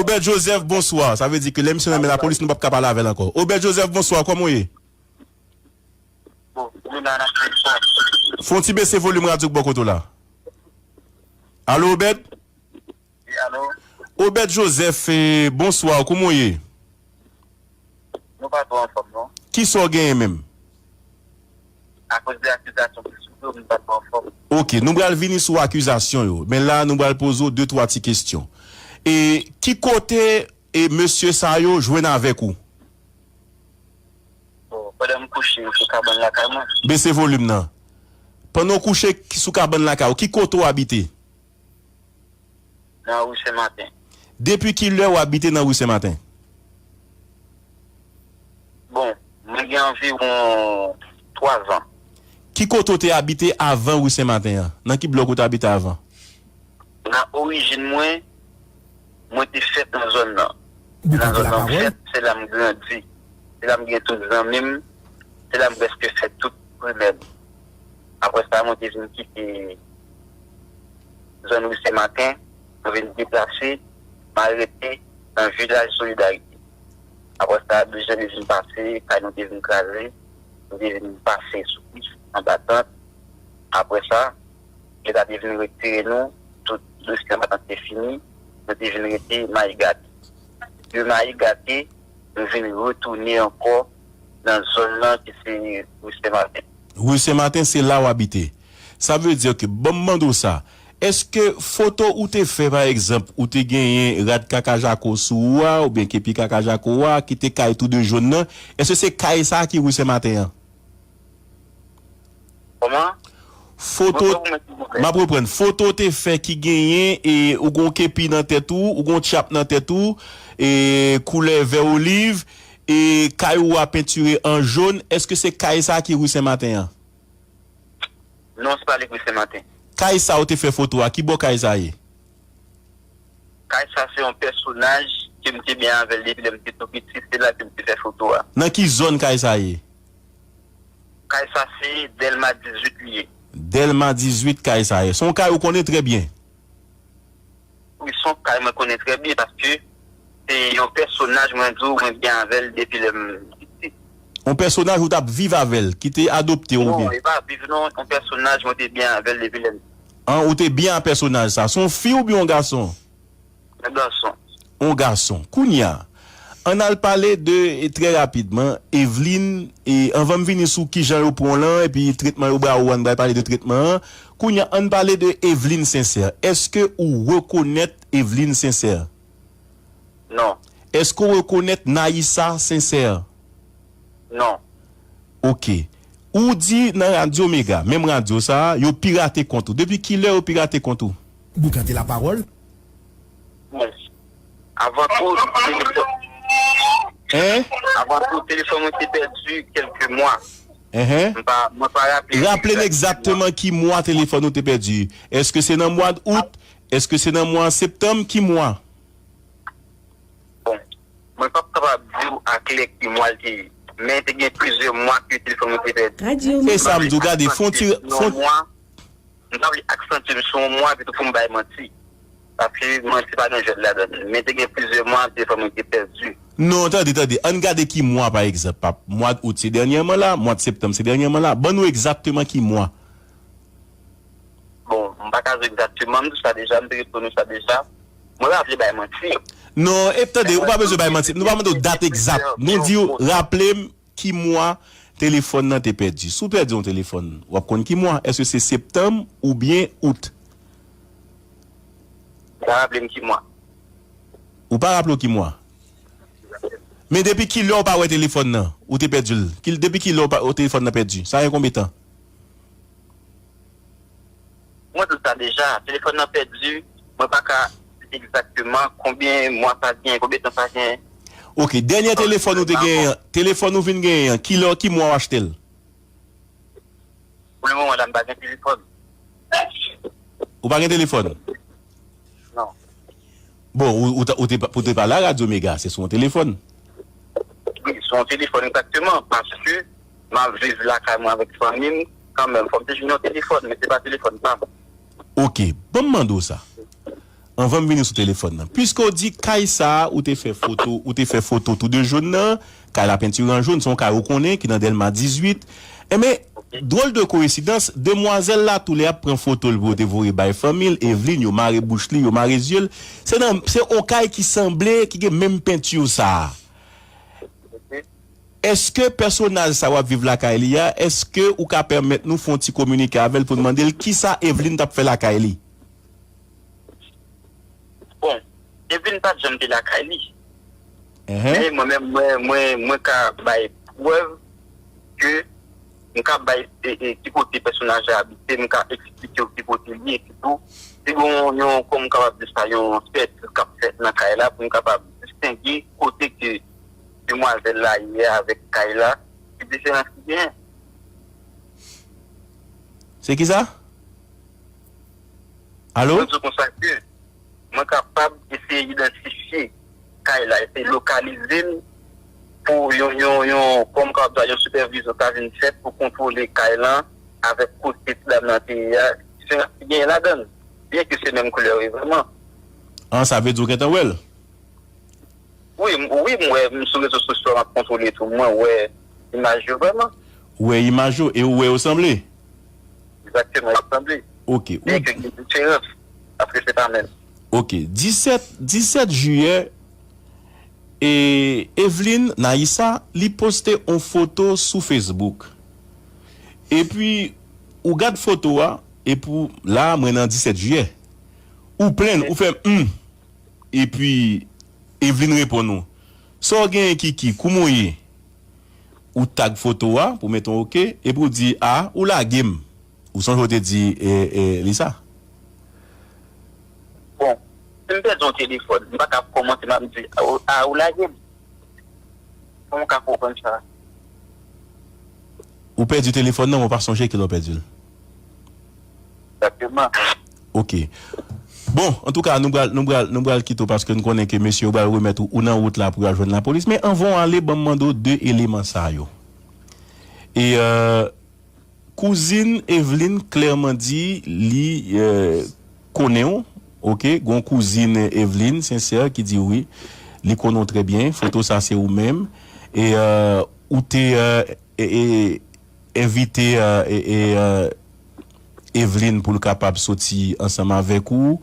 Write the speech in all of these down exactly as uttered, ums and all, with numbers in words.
Obed Joseph, bonswa. Sa vle di ke lè misye nan men lapolis, nou p ap ka pale avè l ankò. Obed Joseph, bonswa. Kòman w ye? Fè yon ti bese volim radyo k bò kote w la. Alo, Obed? Wi, alo. Obed Joseph, eh, bonswa. Kòman w ye? Nou pa twò anfòm, non. Kisa w genyen menm? Akoz de akizasyon ki sou do m, m pa twò anfòm. Ok, nou pral vini sou akizasyon yo. Men la, nou pral poze w de twa ti kesyon. E ki kote e mesye sa yo jwenn avèk ou? Bon, pandan m kouche sou kabann lakay mwen. Bese volim nan. Pandan w kouche ki sou kabann lakay ou, ki kote w abite? Nan ri Sen Maten. Depi ki lè w abite nan ri Sen Maten? Bon, mwen gen anviwon twa zan. Ki kote w te abite avan ri Sen Maten an? Nan ki blòk ou te abite avan? Nan orijin mwen, mwen te fèt nan zòn nan. Se nan zòn nan m fèt, se la m grandi. Se la m gen tout zanmi m, se la m prèske fè tout primè m. Apre sa, mwen te vin kite zòn ri Sen Maten, mwen vin deplase, m al rete nan vilaj Solidarite. Apre sa, de jan de vin pase, kay nou te vin kraze, nou te vin pase sou pis anba tant. Apre sa, Leta te vin retire nou, tout dosye anba tant te fini, nou te vin rete Mayi Gate. De Mayi Gate, nou vin retounen ankò nan zòn nan ki se ri Sen Maten. Ri Sen Maten, se la w abite. Sa vle di ke, ban m mande w sa, èske foto ou te fè, pa egzanp, ou te genyen rad kaka jako sou ou a, oubyen kepi kaka jako a, ki te kay tou de jòn nan, èske se kay sa a ki ri Sen Maten an? Kòman? Foto, m ap reprann. Foto w te fè ki genyen, e, ou gon kepi nan tèt ou, ou gon tchap nan tèt ou, e, koulè vè oliv, e, kay ou a pentire an jòn, èske se kay sa a ki ri Sen Maten an? Non, se pa li k ri Sen Maten. Kay sa ou te fè foto a, ki bò kay sa ye? Kay sa se yon pèsonaj ke m te byen avè l depi lè m te tou piti, se la ke m te fè foto a. Nan ki zòn kay sa ye? Kay sa se Dèlma dizuit li ye. Dèlma dizuit kay sa ye. Se yon kay ou konnen trè byen? Wi, se yon kay mwen konnen trè byen paske se yon pèsonaj mwen di w mwen byen avè l depi lè m piti. Yon pèsonaj ou t ap viv avè l, ki te adopte w oubyen? Non, e pa viv non, yon pèsonaj mwen te byen avè l depi lè m An, ou te byen a pèsonaj sa. Se yon fi oubyen yon gason? Yon gason. Yon gason. Kounye a, ann al pale de, e, trè rapidman, Evelyne, e, anvan m vini sou kijan yo pran w lan, epi tretman yo ba ou an, n pral pale de tretman an. Kounye a, ann pale de Evelyne Sincère. Èske ou rekonèt Evelyne Sincère? Non. Èske w rekonèt Naïssa Sincère? Non. Ok. Ou di nan Radyo Mega, menm radyo sa a, yo pirate kont ou. Depi kilè yo pirate kont ou? Boukante lapawòl. Bon. Avan tou, telefòn. Hein? Avan tou, telefòn mwen te pèdi kèlke mwa. Enhen. M pa, mwen pa raple. Raple n egzakteman ki mwa telefòn ou te pèdi. Èske se nan mwa out? Èske se nan mwa septanm? Ki mwa? Bon, mwen p ap kapab di w aklè ki mwa l te ye, men te gen plizyè mwa ke telefòn mwen te pèdi. E sa m di w, gade, fon ti, fon. M pa vle aksantye m sou yon mwa, epi tou pou m bay manti. Paske manti pa gen jwèt ladan l. Men te gen plizyè mwa telefòn mwen te pèdi. Non, tande, tande. Ann gade ki mwa, pa egzanp. Mwa out se dènyèman la, mwa septanm se dènyèman la. Ban nou egzakteman ki mwa. Bon, m pa ka di w egzakteman, m di w sa deja, m te reponn ou sa deja. Mwen pa vle bay manti. Non, e tande, ou pa bezwen bay manti. Nou pa mande w dat egzak. Nou di w, raple m ki mwa telefòn nan te pèdi. Si w pèdi yon telefòn, w ap konn ki mwa. Èske se septanm oubyen out? Ou pa raple m ki mwa. Ou pa raple w ki mwa? Men depi kilè w pa wè telefòn nan? Ou te pèdi l? Ki, depi kilè w pa, w telefòn nan pèdi? Sa gen konbyen tan? Mwen di w sa deja, telefòn nan pèdi, mwen pa ka di egzakteman konbyen mwa sa gen, konbyen tan sa gen. Ok, dènyè telefòn ou te genyen an, telefòn ou vin genyen an, kilè, ki mwa w achte l? Pou lemoman la, m pa gen telefòn. Ou pa gen telefòn? Non. Bon, ou, ou, ta- ou te, pa- ou te pale a Radyo Mega, se sou yon telefòn. Wi, sou yon telefòn egzakteman, paske m ap viv lakay mwen avèk fanmi m, kanmenm, fò m te jwenn yon telefòn, men se pa telefòn pa m. Ok, ban m mande w sa. Anvan m vini sou telefòn nan. Piske w di kay sa a, ou te fè foto, ou te fè foto tou de jòn nan, kay la pentire an jòn, se yon kay ou konnen ki nan Dèlma dizuit. Enben, dwòl de koyensidans, demwazèl la toulè ap pran foto l pou yo te voye bay fanmi l, Eveline, yo mare bouch li, yo mare zye l. Se nan, se yon kay ki sanble, ki gen menm penti sa a. Èske pèsonaj sa w ap viv lakay li a, èske ou ka pèmèt nou fè yon ti kominike avè l pou n mande l kisa Eveline t ap fè lakay li? Bon, Eveline pa t janm te lakay li. Enhen. Men mwen menm, mwen, mwen, mwen ka bay prèv ke m ka bay e, e, ki kote pèsonaj la abite, m ka eksplike w ki kote l ye, epitou, si gon yon, kòm m kapab di sa, yon sèt k ap fèt nan kay la, pou m kapab distenge kote ke demwazèl la ye avèk kay la, ki diferans ki genyen. Se ki sa? Alo? Mwen di w konsa ke mwen kapab eseye idantifye kay la, eseye lokalize l pou yon, yon, yon, kòm kapab di, yon sipèvizyon ka vin fèt pou kontwole kay lan avèk kote ti dam nan te ye a. Diferans ki genyen ladan l, byenke se menm koulè yo ye vrèman. An, sa vle di w gentan wè l? Wi, m, wi, m wè, m sou rezo sosyo, m ap kontwole tou, mwen wè imaj yo vrèman. Ou wè imaj yo e ou wè yo sanble? Egzakteman, yo sanble. Ok. Byenke gen diferans, paske se pa menm. Ok. Disèt, disèt jiyè, e Eveline Naïssa, li poste yon foto sou Facebook. Epi, ou gad foto a, epi la, mwen nan disèt jiyè. Ou plenn, ou fè, hmm. Epi, Eveline reponn ou. Sa w genyen, Kiki? Kouman w ye? Ou tag foto a pou mete yon ok, epi w di, a, ou lage m. Ou sonje w te di e, e, li sa? Bon, si m pèdi yon telefòn, m pa ka kòmanse m ap di, a, ou, a, ou lage m. Kòman w ka konprann sa? Ou pèdi telefòn nan, men w pa sonje kilè w pèdi l. Egzakteman. Ok. Bon, antouka, nou pral, nou pral, nou pral kite w paske n konnen ke mesye yo pral remèt ou, ou nan wout la pou y al jwenn lapolis. Men anvan w ale, ban m mande w de eleman sa yo. E, euh, kouzin Eveline klèman di li, euh, konnen w, ok? Gon kouzin Eveline, Sincère, ki di wi, li konnen w trè byen, foto sa se ou menm. E, euh, ou te, euh, e, e, envite, euh, e, e, euh, Eveline pou l kapab soti ansanm avèk ou,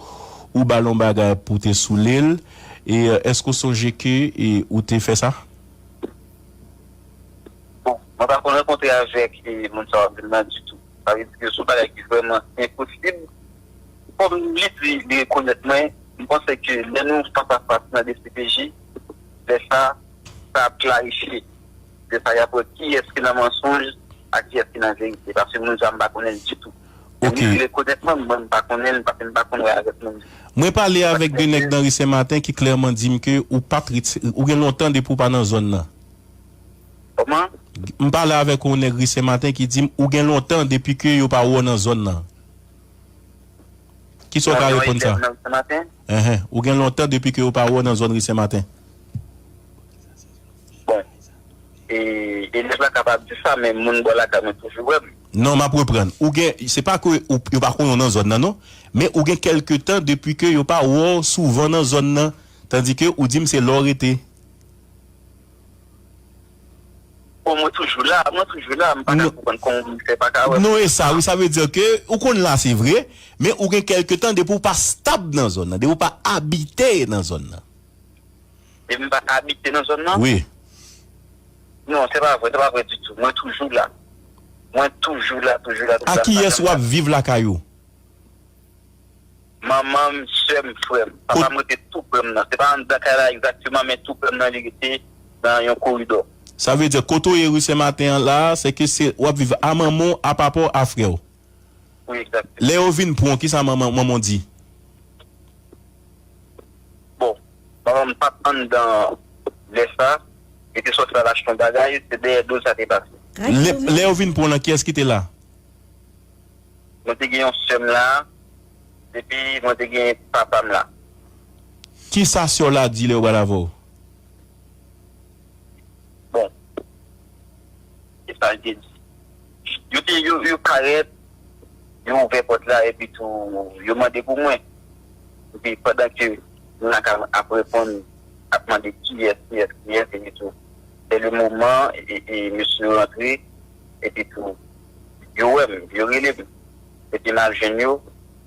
ou ba l yon bagay pou te soule l, e, euh, èske w sonje ke, e, ou te fè sa? Bon, mwen pa konn rankontre avèk, e, moun sa w ap di m nan ditou. Sa vle di ke se yon bagay ki vrèman enposib. Kòm li di, li rekonèt mwen, m panse ke lè nou fas a fas nan D C P J, lè sa, sa ap klarifye. Lè sa, y ap wè kiyès ki nan mansonj ak kiyès ki nan verite. Paske moun sa, m pa konnen l ditou. Ok. Li rekonèt mwen, mwen, m pa konnen l, paske m pa konn wè avèk moun. Mwen pale avèk de nèg nan ri Sen Maten ki klèman di m ke ou pa t ret-, ou gen lontan depi w pa nan zòn nan. Kòman? M pale avèk yon nèg ri Sen Maten ki di m ou gen lontan depi ke yo pa wè w nan zòn nan. Kisa w ka reponn sa? Enhen. Ou gen lontan depi ke yo pa wè w nan zòn ri Sen Maten? Bon. E, e nèg la kapab di sa, men moun bò lakay mwen toujou wè m. Non, m ap reprann. Ou gen, se pa ke ou, yo pa konnen w nan zòn nan, non. Men ou gen kèlke tan depi ke yo pa wè w souvan nan zòn nan. Tandike ou di m se la w rete. Bon, mwen toujou la, mwen toujou la, m pa ka konprann kòman moun fè pa ka wè m. Non, e sa, wi, sa vle di ke ou konn la, se vre, men ou gen kèlke tan depi w pa stab nan zòn nan, depi w pa abite nan zòn nan. Depi m pa abite nan zòn nan? Wi. Non, se pa vre, se pa vre ditou. Mwen toujou la. Mwen toujou la, toujou la, toujou la. A kiyès w ap viv lakay ou? Manman m, sè m, frè m. Papa m rete tou prè m nan. Se pa anndan kay la egzakteman, men tou prè m nan li rete nan yon koridò. Sa vle di, kote w ye ri Sen Maten an la, se ke se, w ap viv a manman w, a papa w, a frè w. Wi, egzakteman. Lè yo vin pran w, kisa manman, manman w di? Bon, manman m pa t anndan lè sa, li te sòti al achte yon bagay, se dèyè do l sa te pase. Lè, lè yo vin pran w lan, kiyès ki te la? Mwen te gen yon sè m la, epi mwen te gen papa m la. Kisa sè w la di lè yo pral avè w? Bon, kisa l te di? Yo te, yo, yo parèt, yo ouvè pòt la, epi tou, yo mande pou mwen. Epi pandan ke moun nan ka ap reponn, ap mande kiyès, kiyès, kiyès, epi tou. Se le moman, e, e, mesye yo rantre, epi tou, yo wè m, yo rele m. Epi m al jwenn yo,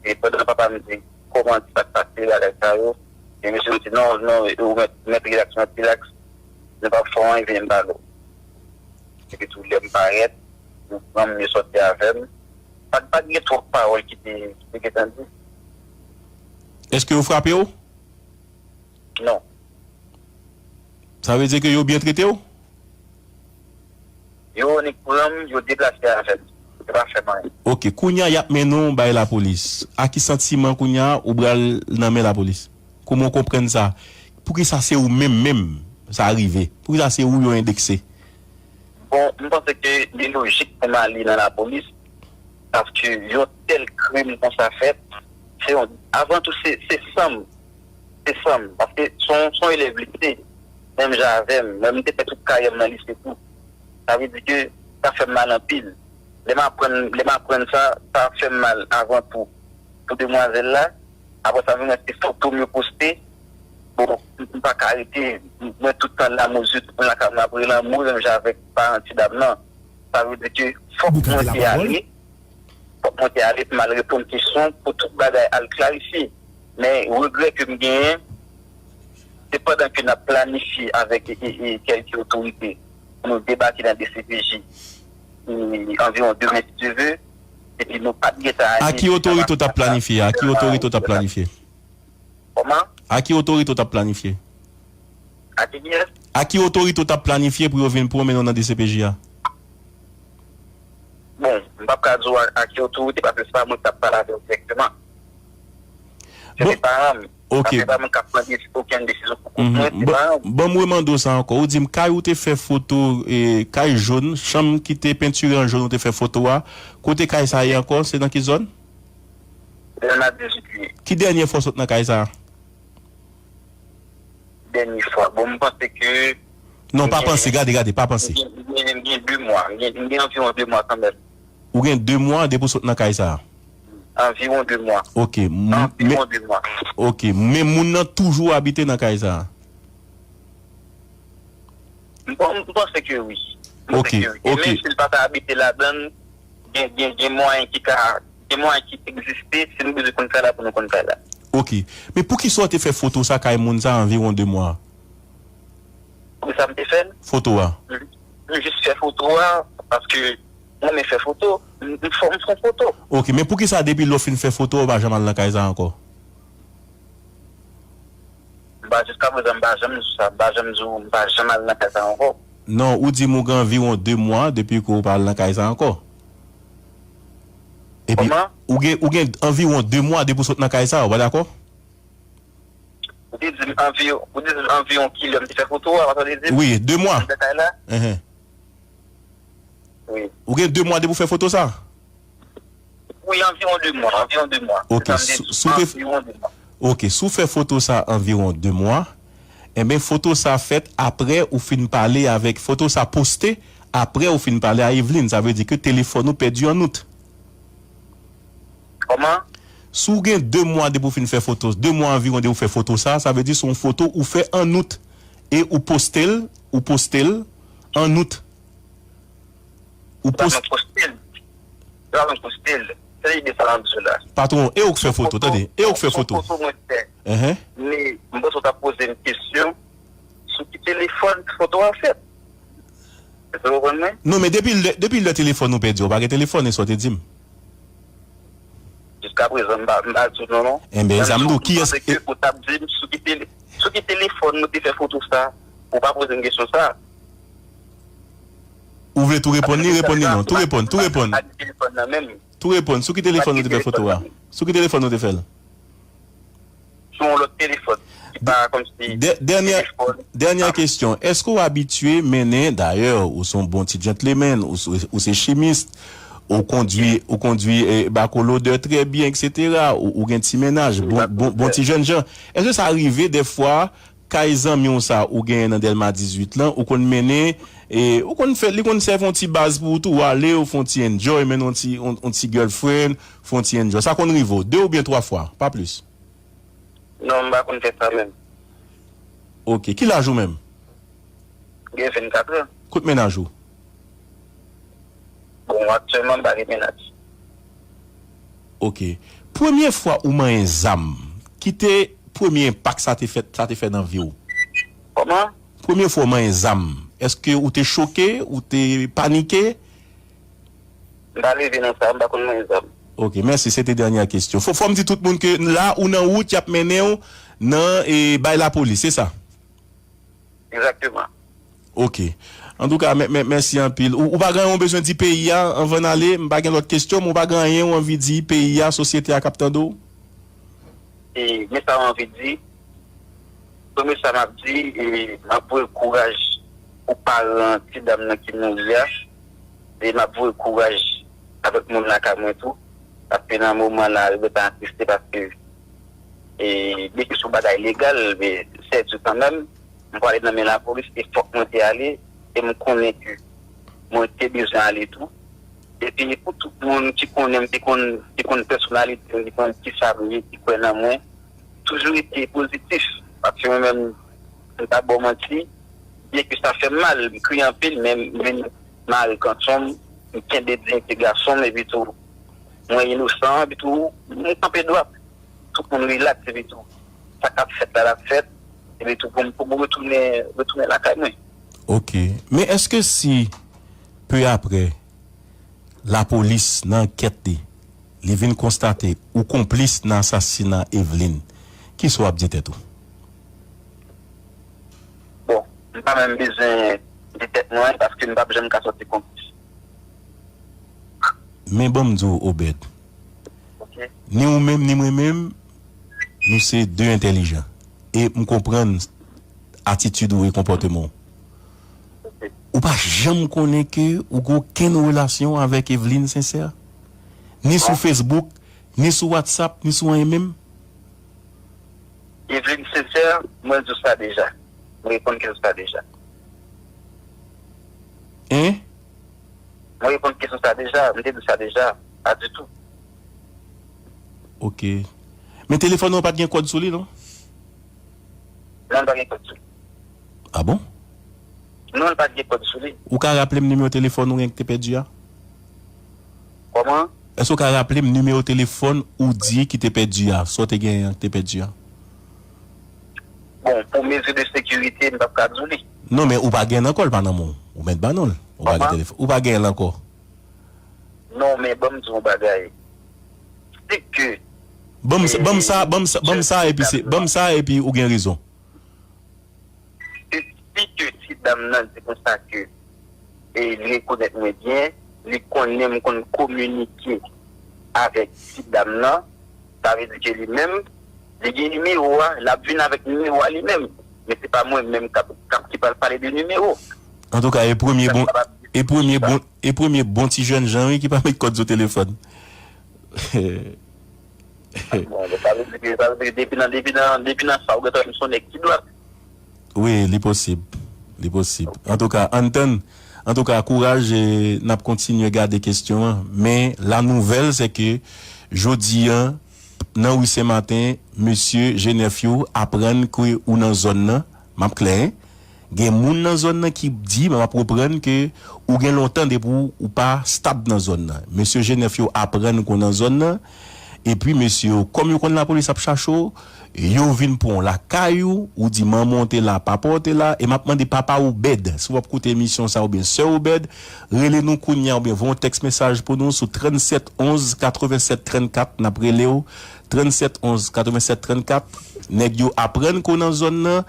e pandan papa m di, kòman sa k pase, bagay sa yo, e mesye yo di, non, non, ou mèt, mèt rilaks, mèt rilaks, nou p ap fè w anyen, vini m pale w. Epi tou, lè m parèt, yo pran m, yo sòti avè m. Pa t, pa t gen twòp pawòl ki te, ki te gentan di. Èske yo frape w? Non. Sa vle di ke yo byen trete w? Yo annik pran m, yo deplase avè m. Yo pa fè m anyen. Ok, kounye a y ap mennen w bay lapolis. A ki santiman kounye a ou pral nan men lapolis? Kòman w konprann sa? Poukisa se ou menm menm sa rive? Poukisa se ou yo endekse? Bon, m panse ke li lojik pou m ale nan lapolis, paske yon tèl krim konsa fèt, se yon, avan tou, se, se san m, se san m, paske se yon, se yon elèv lise, menm jan avè m, mwen, m te fè tout karyè m nan lise tou. Sa vle di ke sa fè m mal anpil. Lè m aprann, lè m aprann sa, sa fè m mal avan tou. Pou demwazèl la, apre sa, vin wè se foto m yo poste. Bon, m, m pa ka rete, m, mwen tout tan la, mwen jis mwen lakay mwen ap rele anmou, menm jan avèk paran ti dam nan. Sa vle di ke fòk mwen te ale, fòk mwen te ale pou m al reponn kesyon, pou tout bagay al klarifye. Men regrè ke m genyen, se pandan ke n ap planifye avèk, e, e, e, kèlke otorite pou nou debake nan D C P J, e, anviwon demen, si Dye vle, epi nou pa t gentan ale. A ki otorite w t ap planifye? A ki otorite w t ap planifye? Kòman? A ki otorite w t ap planifye? A ki kiyès? A ki otorite w t ap planifye pou yo vin pran w mennen w nan D C P J a? Bon, m p ap ka di w a, a ki otorite, paske se pa mwen k t ap pale avè w dirèkteman. Se, bon, se paran m. Ok. Paske se pa mwen k ap pran desi-, okenn desizyon pou kont mwen, se paran m. Bon, ban m remande w sa ankò. Ou di m kay ou te fè foto, e, kay jòn, chanm ki te pentire an jòn, ou te fè foto a. Kote kay sa ye ankò? Se nan ki zòn? Dèlma dizuit li ye. Ki dènye fwa w sot nan kay sa a? Dènye fwa. Bon, m panse ke... Non, pa panse, gade, gade, pa panse. M gen, m gen, m gen de mwa. M gen, m gen anviwon de mwa kanmenm. Ou gen de mwa depi w sot nan kay sa a? Anviwon de mwa. Ok, m, men, anviwon de mwa. Ok, men moun nan toujou abite nan kay sa a? M pan-, m panse ke wi. M panse ke wi. Ok, ok. E menm si l pa ta abite ladan l, gen, gen, gen mwayen ki ka, gen mwayen ki egziste, si nou bezwen konn kay la, pou nou konn kay la. Ok. Men poukisa w te fè foto sa kay moun sa anviwon de mwa? Poukisa m te fè l? Foto a. M, m jis fè foto a, paske mwen renmen fè foto, m, m fè, m fè foto. Ok, men poukisa depi lè w fin fè foto a, w pa janm al nan kay sa ankò? M pa, jiska prezan, m pa janm di w sa. M pa janm di w, m pa janm al nan kay sa ankò. Non, ou di m ou gen anviwon de mwa depi ke w pa al nan kay sa ankò. Epi, kòman? Ou gen, ou gen anviwon de mwa depi w sot nan kay sa, ou pa dakò? Ou te di m anviwon, ou te di m anviwon kilè m te fè foto a, ou pa tande di m? Wi, de mwa. Nan kay la? Enhen. Wi. Ou gen de mwa depi w fè foto sa? Wi, anviwon de mwa, anviwon de mwa. Ok, se sa m te di w, anviwon de mwa. Ok, si w fè foto sa anviwon de mwa, enben, foto sa fèt apre ou fin pale avèk, foto sa poste apre ou fin pale a Eveline. Sa vle di ke telefòn ou pèdi an out. Kòman? Si w gen de mwa depi w fin fè foto, de mwa anviwon depi w fè foto sa, sa vle di se yon foto ou fè an out e ou poste l, ou poste l an out. Ou poste l. Sa mwen poste l. Sa mwen poste l. Se ide sa m ap di w la. Patwon, e ou k fè foto, tande. E ou k fè foto. Son foto mwen fè. Enhen. Men, m panse w t ap poze m kesyon sou ki telefòn foto a fèt. Èske w konprann mwen? Non, men depi lè, depi lè telefòn ou pèdi, ou pa gen telefòn, e sa w te di m. Jiska prezan, m pa, m pa di w non, non. Enben, sa m di w, kiyès? Menm si w panse ke ou t ap di m sou ki tele-, sou ki telefòn nou te fè foto sa, ou pa poze m kesyon sa. Ou vle tou reponn li, reponn li non. Tou reponn, tou reponn. Pa gen telefòn nan men m. Tou reponn. Sou ki telefòn nou te fè foto a? Sou ki telefòn nou te fè l? Sou yon lòt telefòn. Ki pa kòmsi... Dè-, dènyè, telefòn. Dènyè kesyon. Èske w abitye mennen, dayè, ou se yon bon ti gentleman, ou se, ou se chimis, ou kondwi, ou kondwi, eh, bako lodè trè byen, etsetera, ou, ou gen ti mennaj, bon, bon, bon ti jènjan. Èske sa rive dèfwa, kay zanmi w sa ou genyen nan Dèlma dizuit lan, ou konn mennen, e, ou konn fè, li konn sèvi yon ti baz pou ou tou, ou ale, ou fè yon ti enjoy, mennen yon ti, yon, yon ti girlfriend, fè yon ti enjoy. Sa konn rive w, de oubyen twa fwa, pa plis. Non, m pa konn fè sa menm. Ok. Ki laj ou menm? Gen vennkat an. Kot mennaj ou? Bon, aktyèlman, m pa gen mennaj. Ok. Premye fwa ou manyen zam, ki te premye enpak sa te fè, sa te fè nan vi w? Kòman? Premye fwa w manyen zam, èske ou te choke, ou te panike? M pa leve nan sa, m pa konn manyen zam. Ok, mèsi. Se te dènyè kesyon. Fò, fò m di tout moun ke la, ou nan wout, y ap mennen w nan, e, bay lapolis, se sa? Egzakteman. Ok. Antouka, mè, mè, mèsi anpil. Ou, ou pa gen anyen ou bezwen di peyi a anvan n ale? M pa gen lòt kesyon, men ou pa gen anyen ou anvi di peyi a, sosyete a k ap tande w? E, men sa m anvi di, premye sa m ap di, e, m ap voye kouraj pou paran ti dam nan ki mouri a, e m ap voye kouraj avèk moun lakay mwen tou, paske nan moman la, yo gentan atriste, paske, e, byenke se yon bagay legal, men sè di kanmenm, m pral nan men lapolis, e fòk mwen te ale, e m konnen ke mwen te bezwen ale tou. Epi pou tout moun ki konnen m, ki konn, ki konn pèsonalite m, ki konn kisa m ye, ki kwè nan mwen, toujou rete pozitif. Paske mwen menm, m pa ba w manti, byenke sa fè m mal, m kriye anpil, men m vin mare kanson m, m kenbe diyite gason m, epi tou, mwen inosan, epi tou, m kanpe dwat. Tout moun rilaks, epi tou, sa k ap fèt la, l ap fèt, epi tou, pou m, pou m retounen, retounen lakay mwen. Ok. Men èske si, pe apre, lapolis, nan ankèt li, li vin konstate ou konplis nan asasina Eveline, kisa w ap di tèt ou? Bon, m pa menm bezwen di tèt mwen, paske m p ap janm ka sòti konplis. Men ban m di w, Obed. Ok. Ni ou menm, ni mwen menm, nou se de entèlijan. E m konprann atitid ou e konpòteman w. Ou pa janm konnen ke ou gen okenn relasyon avèk Eveline Sincère? Ni sou Facebook, ni sou WhatsApp, ni sou anyen menm? Eveline Sincère, mwen di w sa deja. Mwen reponn ke w sa deja. Hein? Mwen reponn kesyon sa deja, m te di sa deja, pa ditou. Ok. Men telefòn ou an pa t gen kòd sou li, non? Non, l pa gen kòd sou li. Ah bon? Non, l pa t gen kòd sou li. Ou ka raple m nimewo telefòn ou gen ki te pèdi a? Kòman? Èske w ka raple m nimewo telefòn ou di ki te pèdi a? Sa w te genyen an ki te pèdi a? Bon, pou mezi de sekirite, m p ap ka di w li. Non, men ou pa gen l ankò, l pa nan men w. Ou mèt ban nou l. Ou pa gen telefòn. Ou pa gen l ankò. Non, men ban m di w yon bagay. Si ke, ban m sa, ban m sa, ban m sa, ban m sa, epi se, ban m sa, epi ou gen rezon. Si, si ke ti dam nan di konsa ke, e, li rekonèt mwen byen, li konnen m konn kominike avèk ti dam nan, sa vle di ke li menm, li gen nimewo a, l ap vin avèk nimewo a li menm. Men se pa mwen menm k ap, k ap, ki pral pale de nimewo. Antouka, e premye bon, e premye bon, e premye bon ti jènjan, wi, ki pa met kòd sou telefòn. Bon, sa vle di ke, sa vle di ke depi nan, depi nan, depi nan sa, ou gentan jwenn sou nèg ki dwat. Wi, li posib. Li posib. Antouka, ann tann. Antouka, kouraj, e n ap kontinye gade kesyon an. Men, la nouvèl, se ke jodi a, nan ri Sen Maten, mesye G nèf yo aprann ke ou nan zòn nan. M ap klè, en. Gen moun nan zòn nan ki di, men m ap reprann ke ou gen lontan depi w, ou pa stab nan zòn nan. Mesye G nèf yo aprann ke w nan zòn nan. Epi mesye yo, kòm yo konn lapolis ap chache w, yo vin pran w lakay ou, ou di manman w te la, papa w te la, e m ap mande papa Obed, si w ap koute emisyon sa oubyen sè Obed, rele nou kounye a oubyen voye yon tèks mesaj pou nou sou trannsèt onz katrevennsèt trannkat, n ap rele w, trannsèt onz katrevennsèt trannkat, nèg yo aprann ke w nan zòn nan,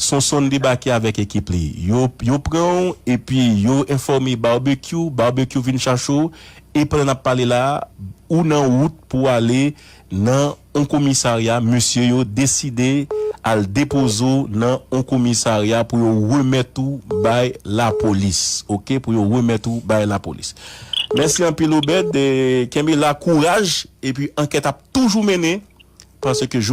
Sonson debake avèk ekip li. Yo, yo pran w, epi yo enfòme Barbecue, Barbecue vin chache w, e pandan n ap pale la, ou nan wout pou w ale nan yon komisarya, mesye yo deside al depoze w nan yon komisarya pou yo remèt ou bay lapolis, ok? Pou yo remèt ou bay lapolis. Mèsi anpil, Obed, e kenbe la, kouraj, epi ankèt ap toujou mennen, paske jodi